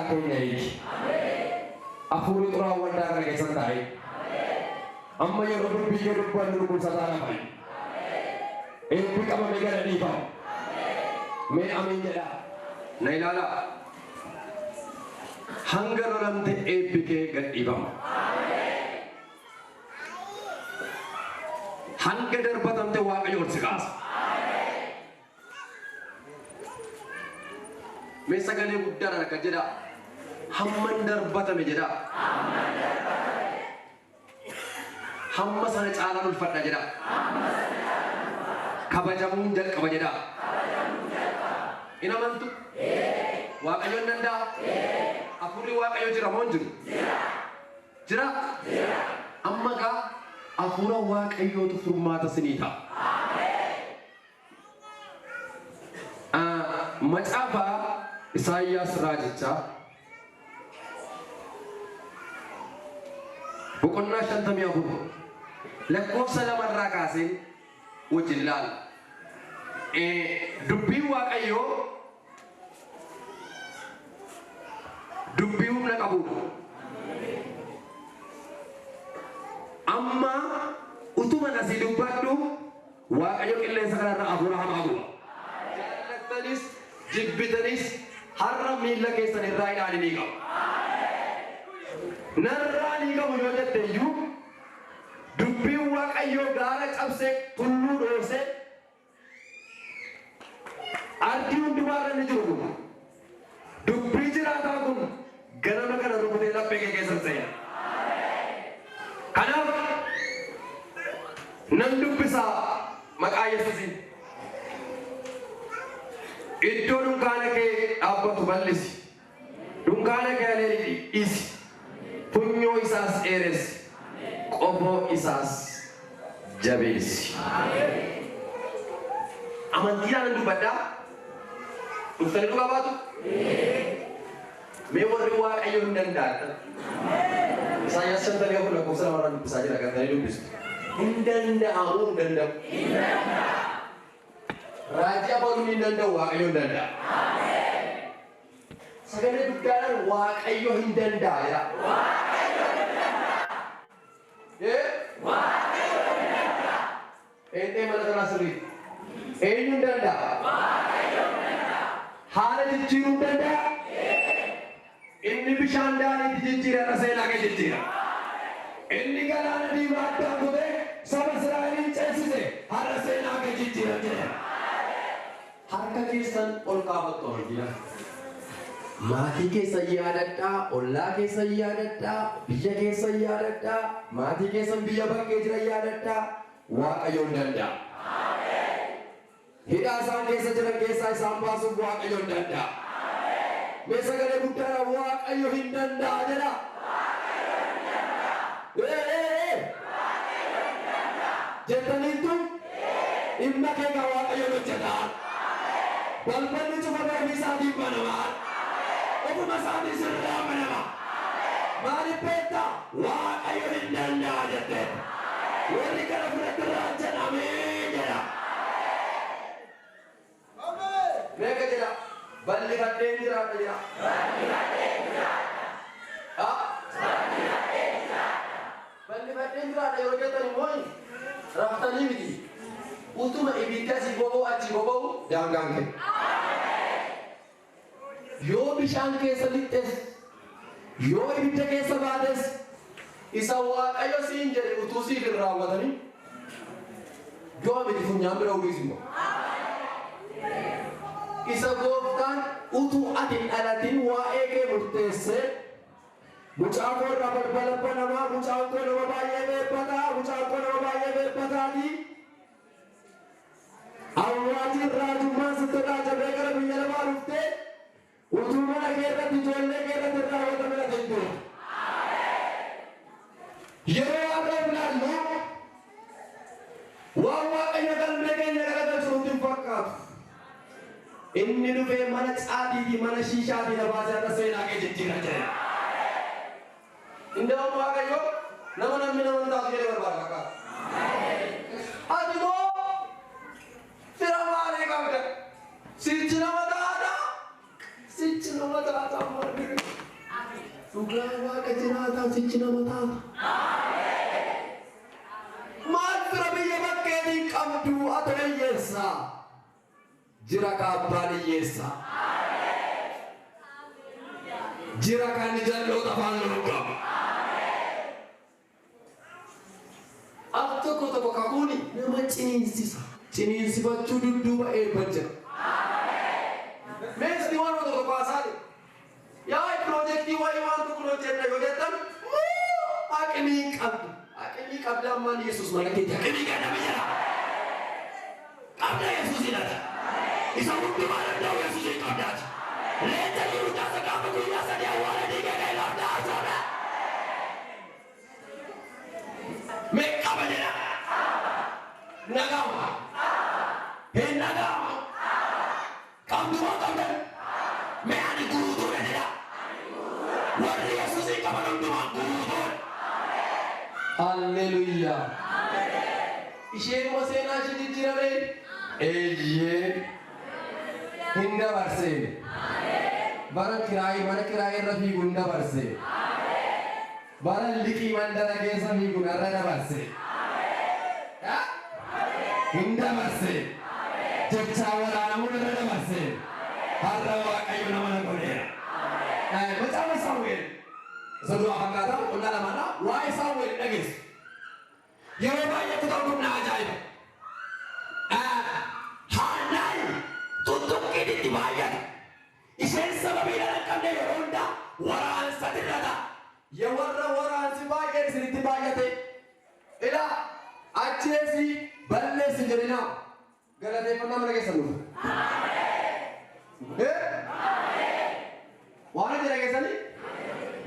Keenya hiiki. Hafuurri xuraa'aa waldaa kana keessa taa'e. Amma yeroo dubbii kee dubbannu dhukkubsataa lafa. Eebbi qabame gara dhiifama. Mee amiin jedhaa. Na ilaalaa. Hanga lolamte eebbi kee gad dhiifama. Hanga darbatamte Waaqayyo ol si kaasa. Mee sagalee guddaadhaan akka jedhaa. Hamman darbatame jedhaa. Hamma sana caalaan ulfadha jedhaa. Kabajamuun jalqaba jedhaa. In amantu? Waaqayyo hin danda'a? Hafuurri Waaqayyo jira moo hin jiru? Jira? Amma gaa hafuura Waaqayyootu furmaata sinii ta'a. Macaafa Isaayyaas raajichaa boqonnaa 54 lakkoofsa 2 irraa kaaseen wajjin ilaalla. Dubbiin Waaqayyoo dubbii humna qabudha. Amma utuman asii dubbadhu Waaqayyo qilleensa kanarra hafuura hamaa guba. Jaallattanis jibbitanis har'a miilla keessan irraa hidhaan ni qaba. Narraa ni qabu yoo jette iyyuu dubbiin Waaqayyoo gaara cabsee tulluu dhoosee ardii hundumaa irra inni jiru kun dubbii jiraataa kun ganama kana rukutee laphee kee keessa seena. Kanaaf nan dubbisaa maqaa Yesuusiin. Iddoo dunkaana kee dhaabbatu bal'isi. Dunkaana kee aleeli dhiisi. Funyoo isaas dheeressi. Qofoo isaas jabeessi. Amantiidhaan nan dubbadhaa. Dhuftanii dhugaa baatu? Mee warri Waaqayyo hin danda'attan. Isaayyaas 54 lakkoofsa 2 irraa dubbisaa jira gartanii dubbistu. Hin danda'amu hin danda'u. Raajii abaluun hin danda'u Waaqayyo hin danda'a. Sagalee guddaadhaan Waaqayyo hin danda'a jedha. Ee? Pheenxee mana kanaa sirriitti. Eenyu hin danda'a? Haala jijjiiruu hin danda'a? Inni bishaan daadhiitti jijjiire har'a seenaa kee jijjiira. Inni galaana diimaa addaan kutee saba Israa'eliin ceesise har'a seenaa kee jijjiira jedhe. Harka keessan ol kaafattu amantiidhaan. Maatii keessan yaadadhaa, ollaa keessan yaadadhaa, biyya keessan yaadadhaa, maatii keessan biyya bakkee jiran yaadadhaa. Waaqayyo hin danda'a. Hidhaa isaan keessa jiran keessaa isaan baasuuf Waaqayyo hin danda'a. Mee sagalee guddaadhaan Waaqayyo hin danda'a jedha. Ee ee ee. Jettaniittu dhimma kee gaa Waaqayyoon hojjeta. Balballi cufame ofii isaatiin banama. Ofuma isaatiin sirraa banama. Maaliif beektaa? Waaqayyo hin danda'a jettee. Warri kana fudhatti raajjan ameen jedha. Meeqa jedha? Bal'ifadheen jiraadha jedha. Ah? Bal'ifadheen jiraadha yeroo jettan immoo raftanii miti. Utuma ibiddi asii boba'u achii boba'u daangaan kee. Yoo bishaan keessa lixxes, yoo ibidda keessa baates, isa Waaqayyo siin jedhe utuu siif hin raawwatamin, du'a miti funyaan bira uduus hin ba'u. Isa gooftaan utuu ati hin dhalatin waa'ee kee murteessee, mucaa koo irraa balbala banamaa, mucaan koo nama baay'ee beebbataa, mucaan koo nama baay'ee beebbataatii, Awwaajiin raajummaan sitti raajamee gara biyya lafaa dhuftee utuu mana kee irratti ijoollee kee irratti hin raawwatamin ati hin duutu. Yeroo har'a of ilaallu waan Waaqayyo galmee keenya garagalchu nutti hin fakkaatu. Inni dhufee mana caatiitii mana shiishaatii na baasee har'a seenaa kee jijjiira jedhe. Inda'uun Waaqayyo nama namni nama hin taatu jedhee barbaada fakkaata. Ati moo fira maalii qabda? Sichi nama taata? Sichi nama taata maali? Si'achi nama taata. Maal fira biyya bakkeetii qabdu atoo hiyyeessa? Jira ka abbaan hiyyeessa. Jira kan jalloota afaan lologgamu. Al tokko tokko kakuuni nama ciniinsisa. Ciniinsifachuu dudduuba eebba jira. Meesni waan tokko tokko haasaa jiru. Yaa piroojeektii wayii waan tokko hojjenna yoo jettan moo aqimii hin qabdu. Aqimii qabda ammaan Yesuus mana keetti aqimii kenname jedha. Qabda Yesuus hidhata. Isa hundumaa danda'u Yesuus hin qabdaati. Leenca Yihudaa isa gaafa guyyaa 3 awwaala diigee ka'e lafti haasofne. Mee qaba jedha. Nagama. Hin nagama. Qabdu moo qabdan? Mee ani guutuudha jedha. Warri Yesuusiin qaban hundumaan guutuudha. Halleluuyaa. Isheenuma seenaa ishee jijjiirame? Eeyyee. Hin dabarsee. Bara kiraayii mana kiraayii irra fiigu hin dabarse. Bara liqii mandara keessa fiigu narra dabarse. Hin dabarse. Jechaa waraanamuu narra dabarse. Har'a Waaqayyo nama na godheera. Macaafa Saamu'eel isa du'aa fakkaataa boqonnaa lamaarraa waa'ee Saamu'eel hin dhageessu. Yeroo baay'ee kutaan kun na ajaa'iba. Haannaan tuttuqqiin itti baay'ata. Isheen sababii dhala hin qabne yeroo hundaa waraansatu irra ta'a. Ya warra waraansi baay'een isinitti baay'ate, ilaa, ajjeesi, balleessi hin jedhinaa. Galateeffannaa mana keessan dhufa. Waan hojii dhageessanii?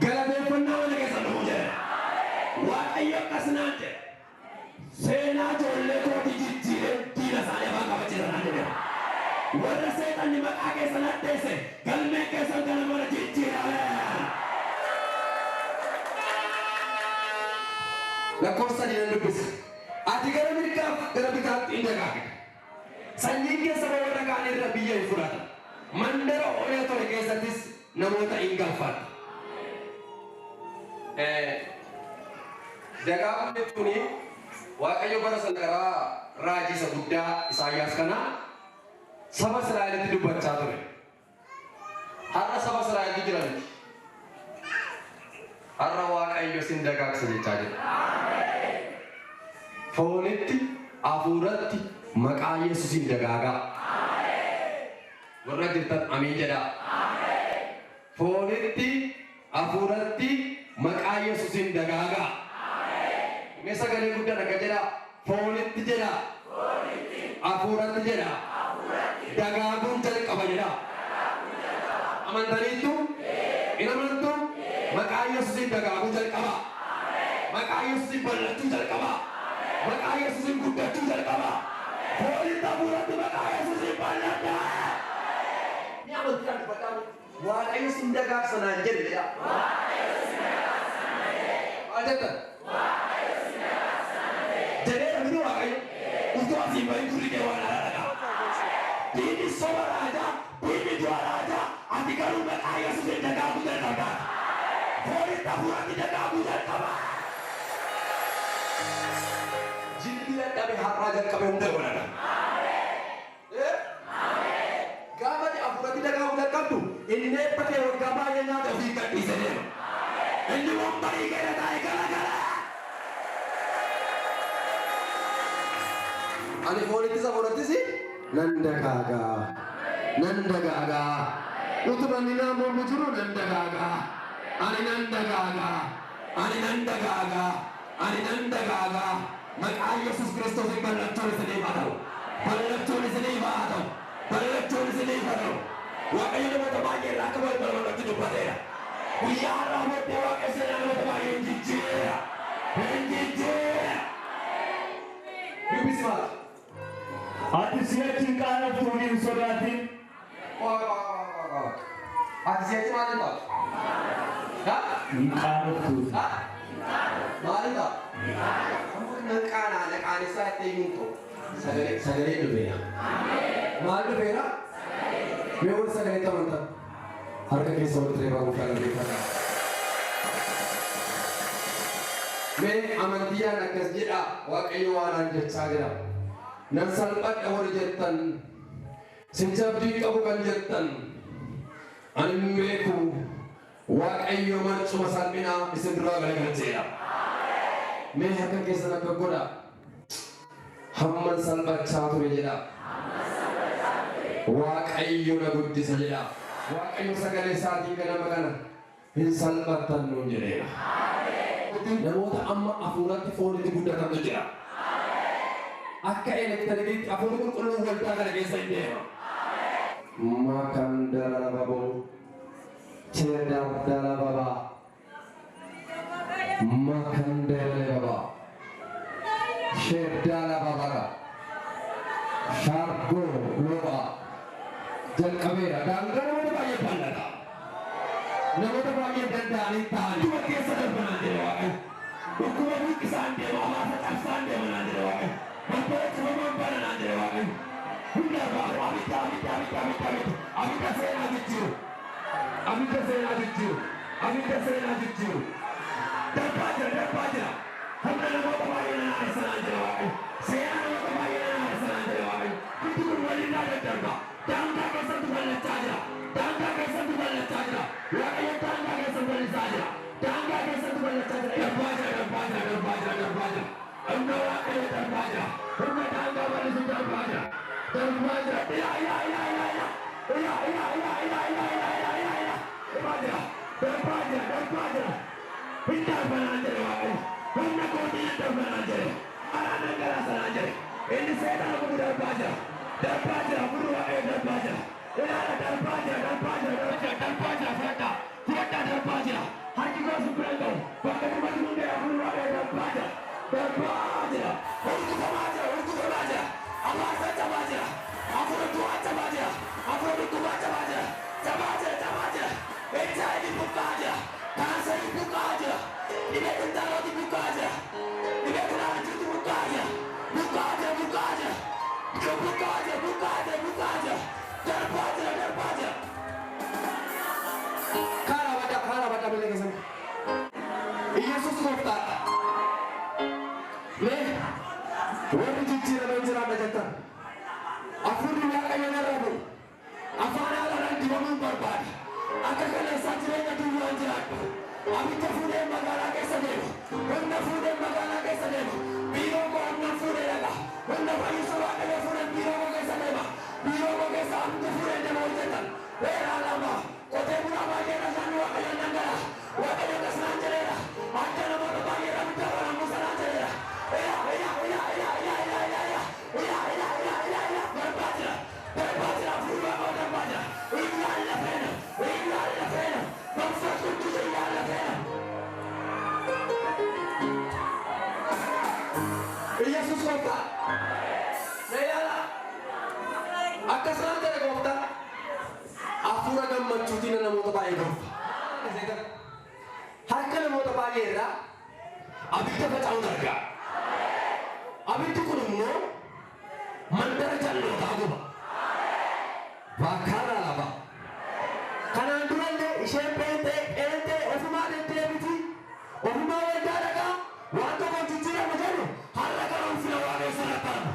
Galateeffannaa mana keessan dhufu jedhe. Waaqayyo akkas naan jedhe. Seenaa ijoollee kootii jijjiiree diina isaanii afaan qabachiisa naan jedheera. Warra seexanni maqaa keessan hadheesse galmeen keessan kana booda jijjiirameera. Lakkoofsa 3 nan dubbisa. Ati gara mirgaaf gara bitaatti in dagaagda. Sanyiin kee saba warra kaan irra biyya in fudhata. Mandara onee ture keessattis namoota in galfata. Dagaaguu jechuun Waaqayyo bara sana karaa raajii isa guddaa Isaayyaas kana saba Israa'elitti dubbachaa ture. Har'a saba Israa'eltu jira miti. Har'a Waaqayyo sin dagaagsa jechaa jira. Foonitti, hafuuratti, maqaa Yesuusiin dagaagaa. Warra jirtan amiin jedhaa. Foonitti, hafuuratti, maqaa Yesuusiin dagaagaa. Mee sagalee guddaan akka jedhaa. Foonitti jedhaa. Hafuuratti jedhaa. Dagaaguun jalqaba jedhaa. Amantaniittu? In amantu? Maqaa Yesuusiin dagaaguu jalqaba. Maqaa Yesuusiin bal'achuu jalqaba. Maqaa Yesuusiin guddachuu jalqaba. Foonitti hafuuratti maqaa Yesuusiin bal'adhaa. Ni amantiidhaan dubbadhaa. Waaqayyo sin dagaagsa naan jedhe jedhaa. Maal jettan? Jedheera miti Waaqayyo. Utuu asii hin bahin gurri kee waan haaraa dhaga'a. Diinni soba raajaa, diinni du'a raajaa, ati garuu maqaa Yesuusiin dagaaguu jalqabdaa. Foonitti hafuuratti dagaaguu jalqabaa. Jilbi dadhabe har'aa jalqabe hunda godhata. Gaafa ati hafuuratti dagaaguu jalqabdu, inni eebba kee waggaa baay'ee nyaate ofii gadhiisee deema. Inni wambarii kee irra taa'e galagala. Ani foonittis hafuurattis nan dagaaga. Nan dagaaga. Utuma inni naa mormu jiru nan dagaaga. Ani nan dagaaga. Ani nan dagaaga. Ani nan dagaaga. Maqaa Yesuus Kiristoosiin bal'achuun isiniif haa ta'u. Bal'achuun isiniif haa ta'u. Bal'achuun isiniif haa ta'u. Waaqayyo namoota baay'ee irraa akka balbalatti dubbateera. Guyyaa har'aa booddee Waaqayyo seenaa namoota baay'ee hin jijjiira. Hin jijjiira. Dubbisi maal? Ati si'achi hin qaanoftuu hin sodaatin. Ati si'achi maal hin taatu? Ha? Hin qaanoftuu. Ha? Maal hin taatu? Nan qaanaa na qaanessaa jettee iyyuu hin ta'u. Sagalee sagalee dhufeera. Maal dhufeera? Mee warri sagalee amantan harka keessa walitti reebaa gooftaa galateeffadhaa. Mee amantiidhaan akkas jedha, Waaqayyo waanaan jechaa jira. Nan salphadha warri jettan, sichi abdii qabu kan jettan, ani hin beeku, Waaqayyo marcuma salphinaa isin duraa galagalcheera. Mee harka keessan akka godha. Hamman salphachaa ture jedha. Waaqayyo na guddisa jedha. Waaqayyo sagalee isaatiin ganama kana hin salphattan nuun jedheera. Namoota amma hafuuratti foonitti guddatantu jira. Akka elektirikiitti hafuurri qulqulluun waldaa kana keessa hin deema. Makandara baboo cheedardara babaa makandere babaa sheedala babara shaargoo loba jalqabeera. Daangaa namoota baay'ee bal'ata. Namoota baay'ee danda'anii ta'an dhuma keessa darbanaa jedhe Waaqayyo. Dhukkuba buqqisaan deema, hawaasa cabsaan deemanaa jedhe Waaqayyo. Balbala cufamaan bananaa jedhe Waaqayyo. Hunda baasu abidda, abidda, abidda, abidda, abidda, abidda seenaa jijjiiru. Abidda seenaa jijjiiru. Abidda seenaa jijjiiru. Darbaa jira, darbaa jira. Humna namoota baay'ee nan haarsanaa jedhe Waaqayyo. Seenaa namoota baay'ee nan haarsanaa jedhe Waaqayyo. Hundi kun walirraa daddarba. Daangaa keessatti bal'achaa jira. Daangaa keessatti bal'achaa jira. Waaqayyo daangaa keessatti bal'isaa jira. Daangaa keessatti bal'achaa jira. Darbaa jira, darbaa jira, darbaa jira, darbaa jira. Humna Waaqayyo darbaa jira. Humna daangaa bal'isu darbaa jira. Darbaa jira. Yaa, yaa, yaa, yaa, yaa. Yaa, yaa, yaa, yaa, yaa, yaa, yaa, yaa, yaa. Darbaa jira. Darbaa jira, darbaa jira. Hin darbanaa jedhe Waaqayyo. Humna kootiin hin darbanaa jedhe. Araan dhangalaasanaa jedhe. Inni seexana gubu darbaa jira. Darbaa jira, hafuurri Waaqayyo darbaa jira. Ilaala, darbaa jira, darbaa jira, darbaa jira, darbaa jira, fudhadhaa. Fudhadhaa, darbaa jira. Harki koo si bira hin ga'u. Bakka dubbatu hin ga'e, hafuurri Waaqayyo darbaa jira. Darbaa jira. Hurgufamaa jira, hurgufamaa jira. Abaarsa cabaa jira. Hafuura du'aa cabaa jira. Hafuura dhukkubaa cabaa jira. Cabaa jira, cabaa jira. HIV buqqa'aa jira. Kaansarii buqqa'aa jira. Dhibee kintaarootii buqqa'aa jira. Dhibee kulaalitiitu buqqa'aa jira. Buqqa'aa jira, buqqa'aa jira. Buqqa'aa jira, buqqa'aa jira, buqqa'aa jira. Darbaa jira, darbaa jira. Karaa badaa, karaa badaa miila keessan. Iyyasuus gooftaadha. Mee warri jijjiiramee jiraadha jettan. Hafuurri Waaqayyo narra bu'u. Afaan haaraadhaan dibamuun barbaada. Akka kaleessaa jireenya duwwaan jiraadhu. Abidda fuudhee magaalaa keessa deema. Humna fuudhee magaalaa keessa deema. Biiroo koo humna fuudhee dhaqa. Humna fayyisuu Waaqayyo fuudhee biiroo koo keessa deema. Biiroo koo keessa abidda fuudhee deema hojjetan. Dheeraa lama. Qotee bulaa baay'ee dhagaan Waaqayyo dhangala. Waaqayyo akkas naan jedheera. Adda namoota baay'ee abidda waraabuu sanaan jedheera. Yaa, yaa, yaa, yaa, yaa, yaa, yaa, yaa. Yaa, yaa, yaa, yaa, yaa. Darbaa jira. Darbaa jira. Hafuurri Waaqayyoo darbaa jira. እያለፈ ነው፣ እያለፈ ነው። መንፈስ ቅዱስ እያለፈ ነው። ኢየሱስ gooftaa. Na ilaala. Akkas naan jedhe gooftaan. Hafuura gammachuutiin namoota baay'ee gonfa. Harka namoota baay'ee irraa abidda faca'uun argaa. Abiddi kun immoo mandara jallootaa guba. Baakkaarraa laba. Kanaan durallee isheen pheenxee pheenxee ofumaa deddeebiti. Ofumaa waldaa dhaqaa waan tokko jijjiirama jedhu har'a gara ulfina Waaqayyo sanatti arga.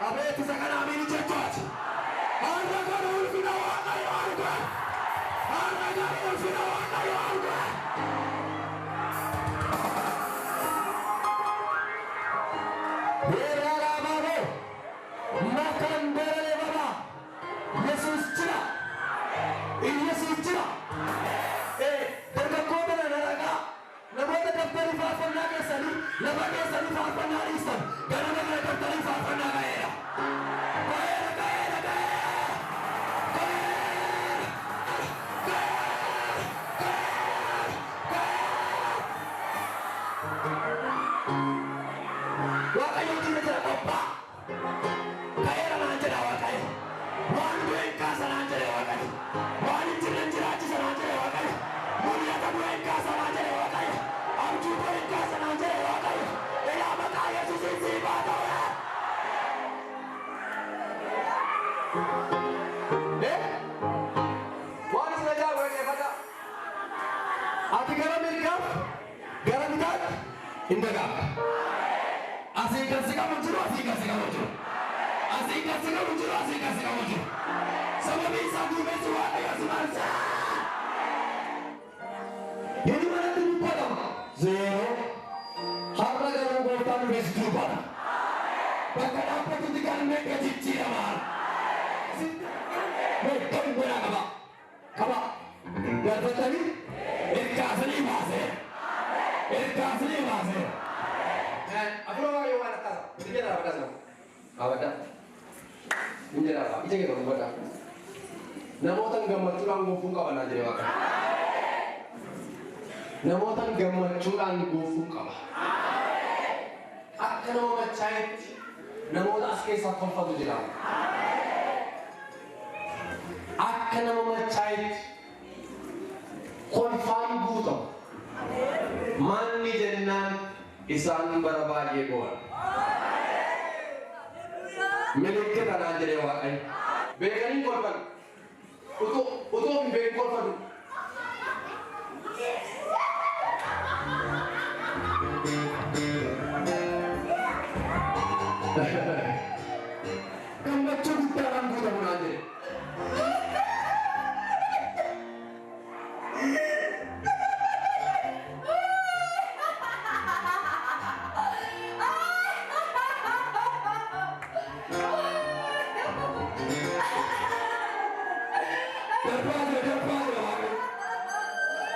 Abeet, isa kana amiin jechuuti. Har'a gara ulfina Waaqayyo arga. Har'a gara ulfina Waaqayyo arga. Heeraraa makan berele baba. Yesus jira. Yesus jira. Dargaggoota na ragaa. Namoota daftarii faarfannaa keessanii lafa keessanii faarfannaa dhiistan ganama kana daftarii faarfannaa ga'eera. Ga'eera, ga'eera, ga'eera. Ga'eera, ga'eera, ga'eera, ga'eera. Waaqayyo jira jira qophaa'a. Ka'eera naan jedha Waaqayyo. Waan du'e hin kaasa naan jedhe Waaqayyo. Waan hin jirre hin jiraachisa naan jedhe Waaqayyo. Mul'ata du'e hin kaasa naan jedhe Waaqayyo. Abjuu du'e hin kaasa naan jedhe Waaqayyo. Ilaa, maqaa Yesuusiin sii baata. Eh? Waan isin ajaa'ibu dhaggeeffadhaa. Ati gara mirgaaf gara bitaatti Indagaagga. Asii kan si qabu jiru, asii kan si qabu jiru. Asii kan si qabu jiru, asii kan si qabu jiru. Sababii isaa duumessi Waaqayyo si marsa. Inni manatti dubbatama. Zeeroo. Har'a garuu gooftaan dhufee sitti dubbata. Bakka dhaabbatutti galmee kee jijjiirama. Kan godhaa qaba. Qaba. Galfatanii ergaasanii baasee. Ergaasanii baasee. Afura Waaqayyo waan akkasa. Inni jedhaa akkasuma. Dhaabadhaa. Inni jedhaa ija kee dubbadhaa. Namootan gammachuudhaan goofuun qaba naan jedhe Waaqayyo. Namootan gammachuudhaan goofuun qaba. Akka nama machaa'etti namoota as keessaa kolfatu jira. Akka nama machaa'etti kolfaan guutamu. Manni jennaan isaan bara baay'ee bo'an. Milikkita naan jedhee Waaqayyo. Beekanii kolfan. Utuu utuu hin beekin kolfatu. Gammachuu guddaadhaan guutamu naan jedhe. Darbaa jira, darbaa jira Waaqayyo.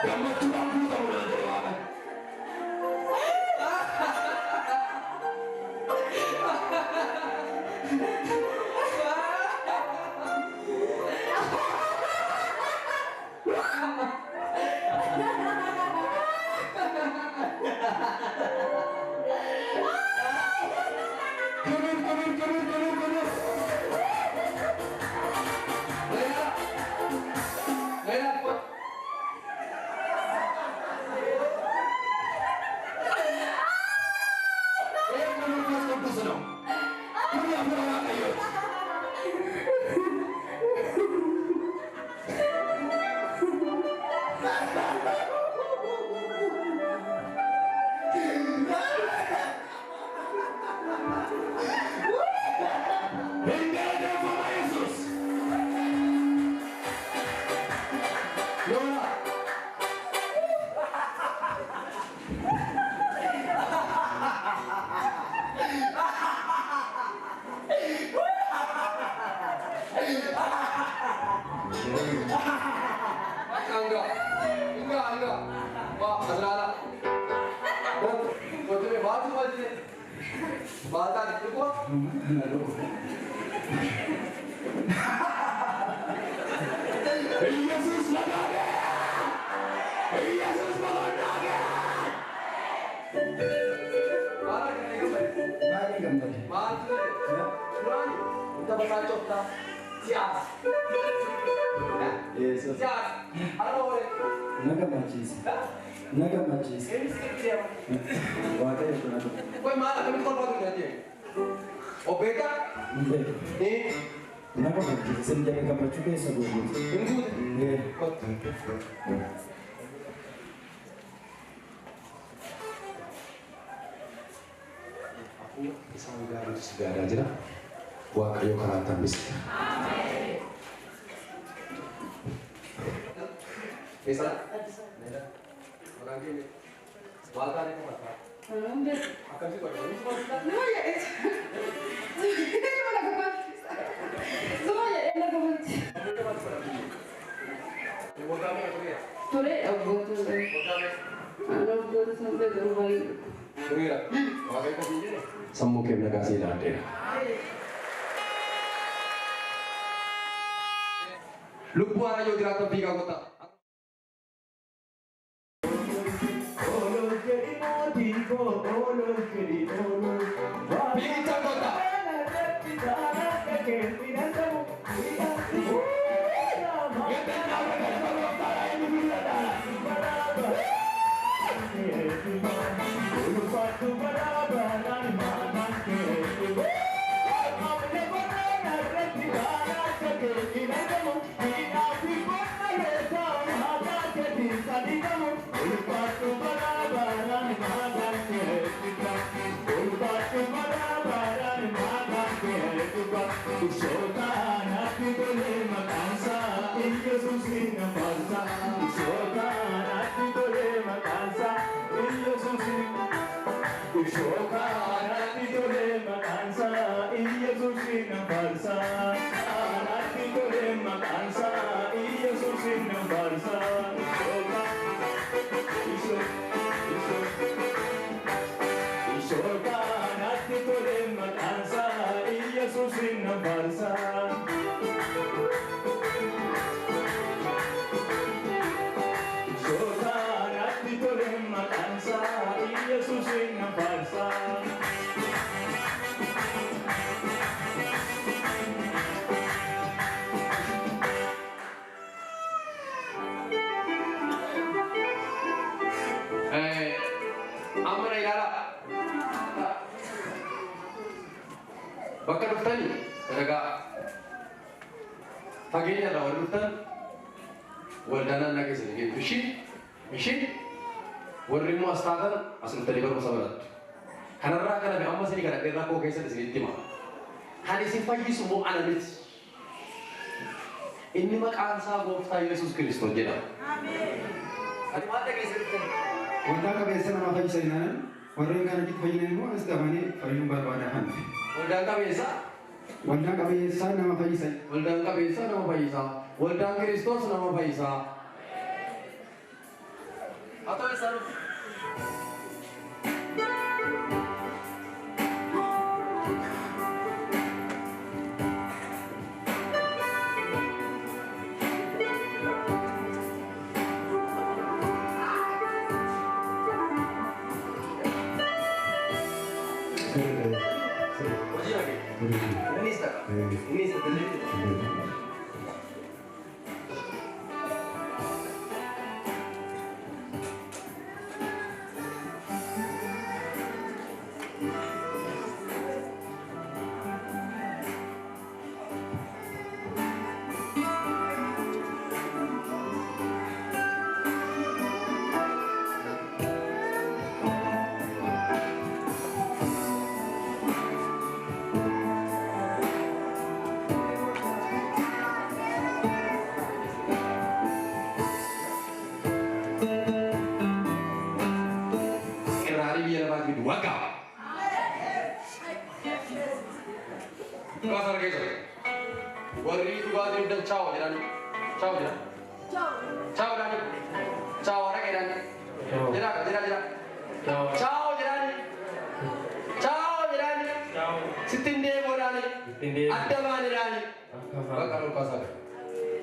Gammachuudhaan guutamu naan jedhe Waaqayyo. ክብር ክብር ክብር ክብር ክብር። ሌላ ሌላ። ይህ ከመንፈስ ቅዱስ ነው። ክብር አፍራ Waaqayyo. Hin galateeffama Yesuus. Lola. Enggak, enggak, enggak. Wah, Azrala. Kottu baatu baatu. Baata dhukkoo. ኢየሱስ ለጋገ ኢየሱስ በጎናገ Baay'ee gammade. Maaltu duraani taphataa siyaasa. Yesuus. Siyaasa. Har'a oole. Na gammachiisa. Na gammachiisa. Eenyu sitti deema? Waaqayyo kun haa ta'u. Koi maal akkamitti kolfatu hin dandeenye? Obbeeka? Hin beeku. Na gammachiisa. Sin jedhe gammachuu keessa guutuuti. Hin guute. Ee. Kottu. Hafuura isaan gaariitu si gaadaa jira. Waaqayyo karaa tambise. Eessa? Maqaan kee maal taatee qofataa? Akkamsi godhama? Nama jedhee nama gammachiisa. Nama jedhee na gammachiisa. Waggaa meeqa tureera? Ture waggoota Waggaa meeqa? Waggoota 8 baay'ee. Tureera. Waaqayyo kofii jedhe. Sammuu kee nagaa si ilaaldeera. Lubbuu haara yoo jiraatan fiigaa kottaa. Oolol jedhi mootii koo, oolol jedhi oolol. Fiigicha kottaa. Ishookaa natti tole maqaansaa Iyyasuusin nan faarsaa. Natti tole maqaansaa Iyyasuusin nan faarsaa. Ishookaa ishoo ishoo ishookaa natti tole maqaansaa Iyyasuusin nan faarsaa. Ishookaa natti tole maqaansaa Iyyasuusin nan faarsaa. Amma na ilaalaa. Bakka dhuftanii dalagaa fageenya irraa wal dhuftan waldaa naannaa keessa ni geettu. Ishiin warri immoo as taatan as dhuftanii barumsa barattu. Kanarraa kana fi amma isinii kadhadhee rakkoo keessatti isinitti hima. Kan isin fayyisu immoo ana miti. Inni maqaan isaa Gooftaa Yesuus Kiristoos jedhama. Ati maal dhageesse dhufte? Waldaa qabeessa nama fayyisa jennaan warreen kana achitti fayyinan immoo as qabanii fayyuun barbaada hanti. Waldaan qabeessaa? Waldaan qabeessaa nama fayyisa. Waldaan qabeessaa nama fayyisaa. Waldaan Kiristoos nama fayyisaa. Haa ta'u eessaa dhufte? Hojii dhagee. Innis ta'a. Innis ta'a. Irraarii biyya lafaa fidu waggaa. Dhugaa sana keessa. Warri dhugaatii dhugdan chaawo jedhani. Chaawo jedhan. Chaawo jedhani. Chaawo haraka jedhani. Jedhaa jedhaa jedhaa. Chaawo jedhani. Chaawo jedhani. Sitti hin deemu jedhani. Adda baani jedhani. Bakka dhulkaa sana.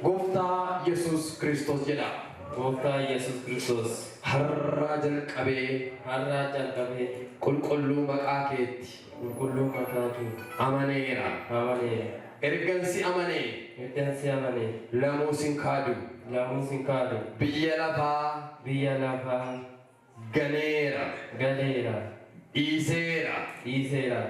Gooftaa Yesuus Kiristoos jedha. Gooftaa Yesuus Kiristoos. Har'aa jalqabee Har'aa jalqabee qulqulluu maqaa keetti qulqulluu maqaa kee amaneera. amaneera. Ergan si amanee Ergan si amanee lamuu sin kaadu. lamuu sin kaadu. Biyya lafaa Biyya lafaa ganeera. galeera. Dhiiseera. Dhiiseera.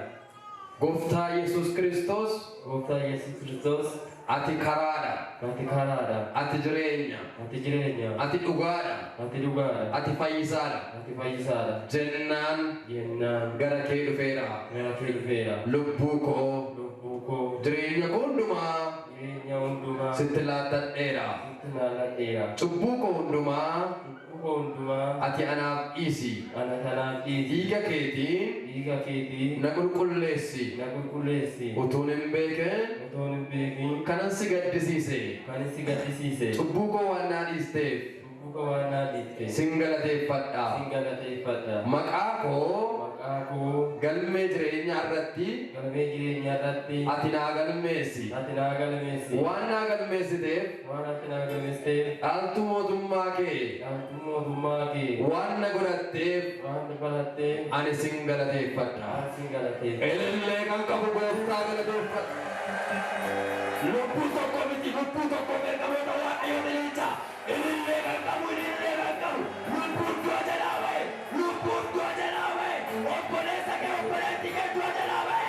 Gooftaa Yesuus Kiristoos Gooftaa Yesuus Kiristoos ati karaadha. ati karaadha. Ati jireenya. Ati jireenya. Ati dhugaadha. Ati dhugaadha. Ati fayyisaadha. Ati fayyisaadha. Jennaan Jennaan gara kee dhufeera. gara kee dhufeera. Lubbuu koo Lubbuu koo jireenya koo hundumaa jireenya hundumaa sitti laattadheera. sitti laaladheera. Cubbuu koo hundumaa Cubbuu koo hundumaa ati anaaf dhiisi. ana kanaaf dhiisi. Dhiiga keetiin Dhiiga keetiin na qulqulleessi. na qulqulleessi. Utuun hin beekin Utuun hin beekin kanan si gaddisiise. kan si gaddisiise. Cubbuu koo waan naa dhiisteef Cubbuu koo waan naa dhiifte. sin galateeffadha. Sin galateeffadha. Maqaa koo Maqaa koo galmee jireenyaa irratti galmee jireenyaa irratti ati naa galmeessi. ati naa galmeessi. Waan naa galmeessiteef Waan ati naa galmeessiteef dhaaltuu mootummaa kee dhaaltuu mootummaa kee waan na godhatteef waan na godhatteef ani sin galateeffadha. ani sin galateeffadha. Elellee kan qabu gooftaa galateeffadha. Lubbuu tokko miti lubbuu tokko beekamoota waaqayyoon ililcha. Ilillee kan qabu ilillee kan qabu lubbuun du'a jalaa ba'e lubbuun du'a jalaa ba'e obboleessa kee obboleettii kee du'a jalaa ba'e.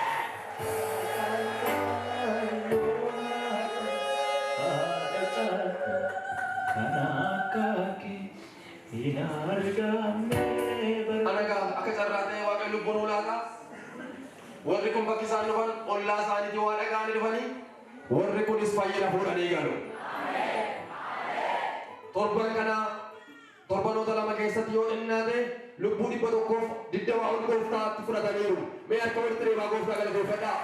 Anagaa akka carraa ta'e waaqayyo lubbuun ulaata. Warri kun bakki isaan dhufan ollaa isaaniitii waa dhaga'anii dhufanii warri kunis fayyina fuudhanii galu. Torban kana Torbanoota 2 keessatti yoo xinnaate lubbuu 120 ol gooftaatti fudhataniiru. Mee harka walitti reebaa gooftaa galateeffadhaa.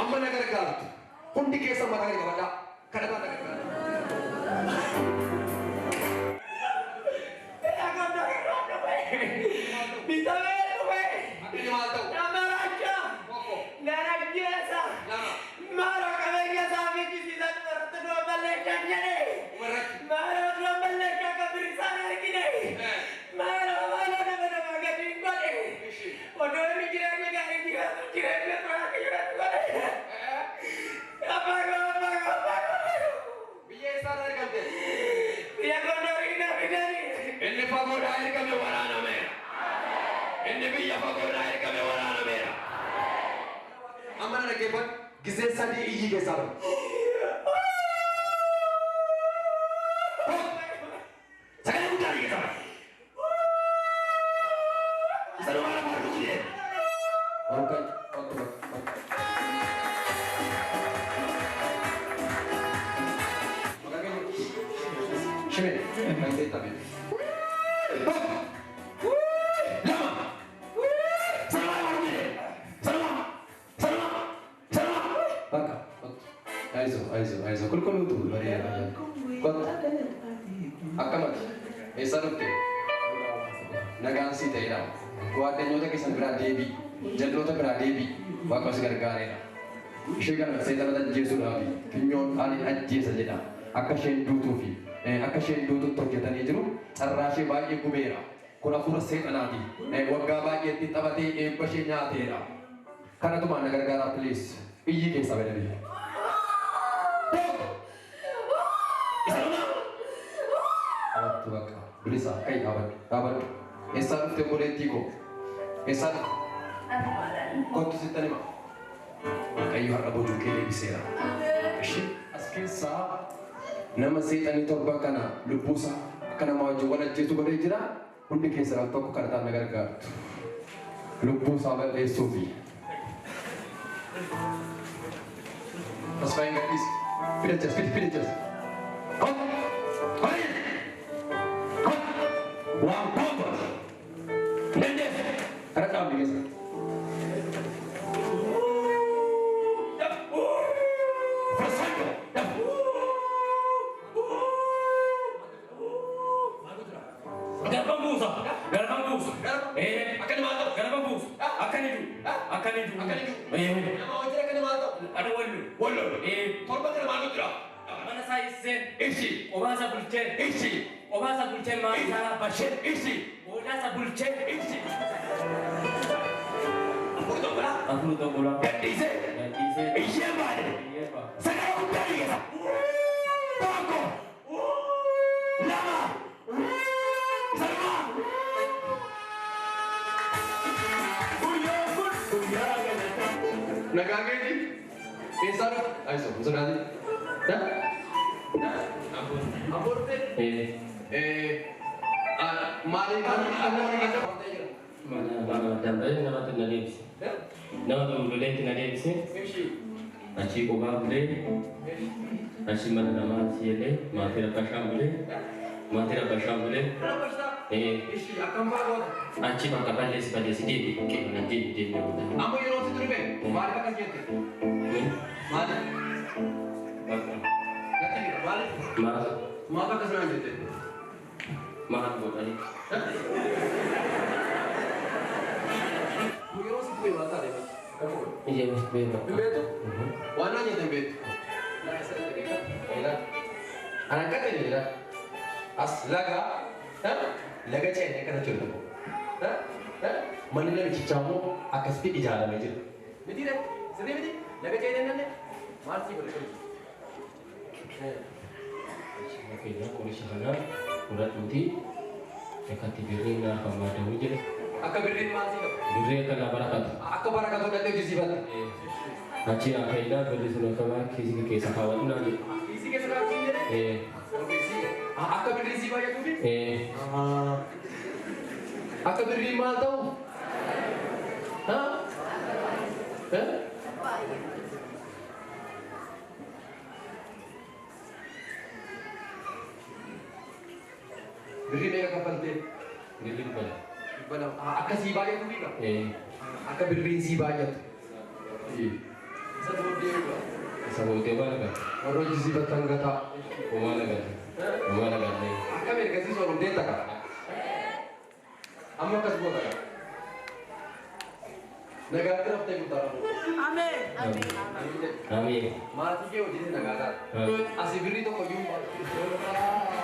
Amma na gargaartu. Hundi keessan mataa gadi qabadhaa. Kadhataa na gargaartu. Inni maal ta'u? Tokko. Lama. Biyya eessaarraa ergamte? Inni fagoodhaa ergame waraanameera. Inni biyya fagoodhaa ergame waraanameera. Amma na dhaggeeffadhu. Gizee 3 iyyii keessaa bahi. Sagalee guddaa keessaa bahi. Isa dhumaa lama wal dhugu jedhe. Ol ka'i. Kottu bakka. Maqaa keenya. Shimee. Kan ta'e taphee. Tokko. Lama. Salama wal dhugu jedhe. Salama. Salama. Salama. Bakka. Kottu. Aizo, aizo, aizo. Qulqulluutu bareeda. Kottu. Akkamati? Eessaa dhufte? Nagaan sii ta'eedha. Waaddanyoota keessan biraa deebii. Jalloota biraa deebii. Waaqa si gargaareera. Ishee kana seexanatti ajjeesuudhaafi finyoon ani ajjeesa jedha. Akka isheen duutuufi akka isheen duututti hojjetanii jiru. Carraa ishee baay'ee gubeera. Kun hafuura seexanaati. Waggaa baay'ee itti taphatee eebba ishee nyaateera. Kanatumaan na gargaaraa please. Iyyii keessaa badanii. Tokko. Isa dhumaa. Dhaabbattu bakka. Bilisa ka'i dhaabadhu. Dhaabadhu. Eessaa dhufte obboleettii koo? Eessaa dhufte? Kottu sittan hima. Waaqayyo har'a boojuu kee deebiseera. Ishi as keessaa nama seexanii 7 kana lubbuusaa akka namaa wajjin wal ajjeesu godhee jira. Hundi keessan al tokko kadhataan na gargaartu. Lubbuusaa balleessuufi. Tasfaayeen gadhiisi. Fidachas, fidi, fidachas. Hop! Hop! Hop! Waan koombooti. Dandeessu. Kadhadhaa hundi keessan. Fasanyo. Garba buusa. Garba buusa. Akka namaa ta'u. Garba buusa. Akka ni du'u. Akka ni du'u. Akka ni du'u. Nama wajjin akka namaa ta'u. Ana wallu. Wal lolu. 7 kana maaltu jira? Mana isaa ibseen. Ishi. Obaasa bulcheen. Ishi. Obaasa bulcheen maatii isaa basheen. Ishi. Boodaasa bulcheen. Ishi. 4 tokkodha. 4 tokkodha. Gadhiisee. Gadhiisee. Isheen baate. Iyyee baate. Sagalee guddaa dhiyeessa. 1. 2. Isa dhumaa. Nagaa keeti. Eessaa dhufte? Ayiso, hin sodaatin. Amboo dhufte? Maaliif maaliif Mana mana dambalee namatti na deebise. Nama loleetti na deebise. Achii qophaa bulee. Achii mana namaa siyelee maatii rabbashaan bulee. Maatii rabbashaan bulee. Akkam fa'aa goota? Achii bakka balleessi balleessi deebi qe'ee deebi deebi godha. Amma yeroo sitti dhufe maaliif akkas jette? Maaliif? Bakka Natti himi, maaliif? Maal Maaf akkas naan jette? Maal godhani? Yeroo sitti dhufe maal taate? Akkam godhe? Ija beeku. Hin beektu? Waan naan jette hin beektu. Laa eessa dhaqxe beektaa? Eelaa. Ana akka ta'e jedha. As laga laga ceene akkana jiru tokko. Manni namichaa immoo akkasitti ijaaramee jira. Miti dha? Sirrii miti? Laga ceene nanne? Maal sii godhe kun? Fakkeenya qoricha kana fudhadhuuti akkatti birriin naaf hammaadamuu jedhe. Akka birriin maal sii qabu? Birrii akka naa barakatu. Akka barakatu dhaqxee hojjisiifatte. Achi naa fayyinaa birri sun akka maa kiisii keessa kaawwadhu naan jedhe. Kiisii keessa kaawwadhu jedhe? Akka birriin sii baay'atuufi? Akka birriin maal ta'u? Ha? Birrii meeqa kaffaltee? Birrii 200. 200. Akka sii baay'atu beeka? Ee. Akka birriin sii baay'atu. Isa booddee eega. Isa booddee waan agarra. Warra hojjisiifattan gataa. Homaa nagarra. Homaa nagarra. Akkam ergasii sooromtee taka? Amma akkas goota kaa. Nagaatti raftee guddaa rafu. Ameen. Ameen. Maatii kee wajjin nagaa ta'a. Asii birrii tokko iyyuu hin baatu.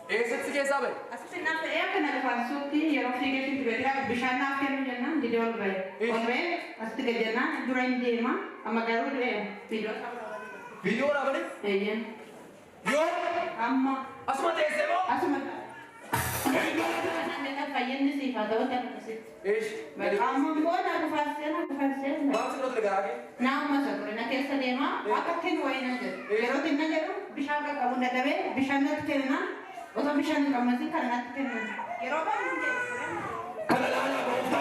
Eessatti keessaa ba'e? Asitti naaf ta'ee akka na dhufaansuutti yeroo fiigee sitti beekaa bishaan naaf kennu jennaan didee ol ba'e. Ol ba'e asitti gad jennaan dura hin deema amma garuu du'eera. Viidiyoo Viidiyoo waraabanii? Eeyyeen. Yoo? Amma. Asuma teessee moo? Asuma. Fayyinni siif haa ta'u ta'e akkasitti. Eesh. Amma immoo na dhufaansee na dhufaansee. Maal si godhate garaa kee? Naamuma isa ture na keessa deema akka kennu wayii na jedhu. Yeroo xinna jedhu bishaan qaqqabu dadhabee bishaan natti kenna. Otoo bishaan hin qammasin kana natti kennan. Yeroo baay'ee hin jedhu. Kana laalaa.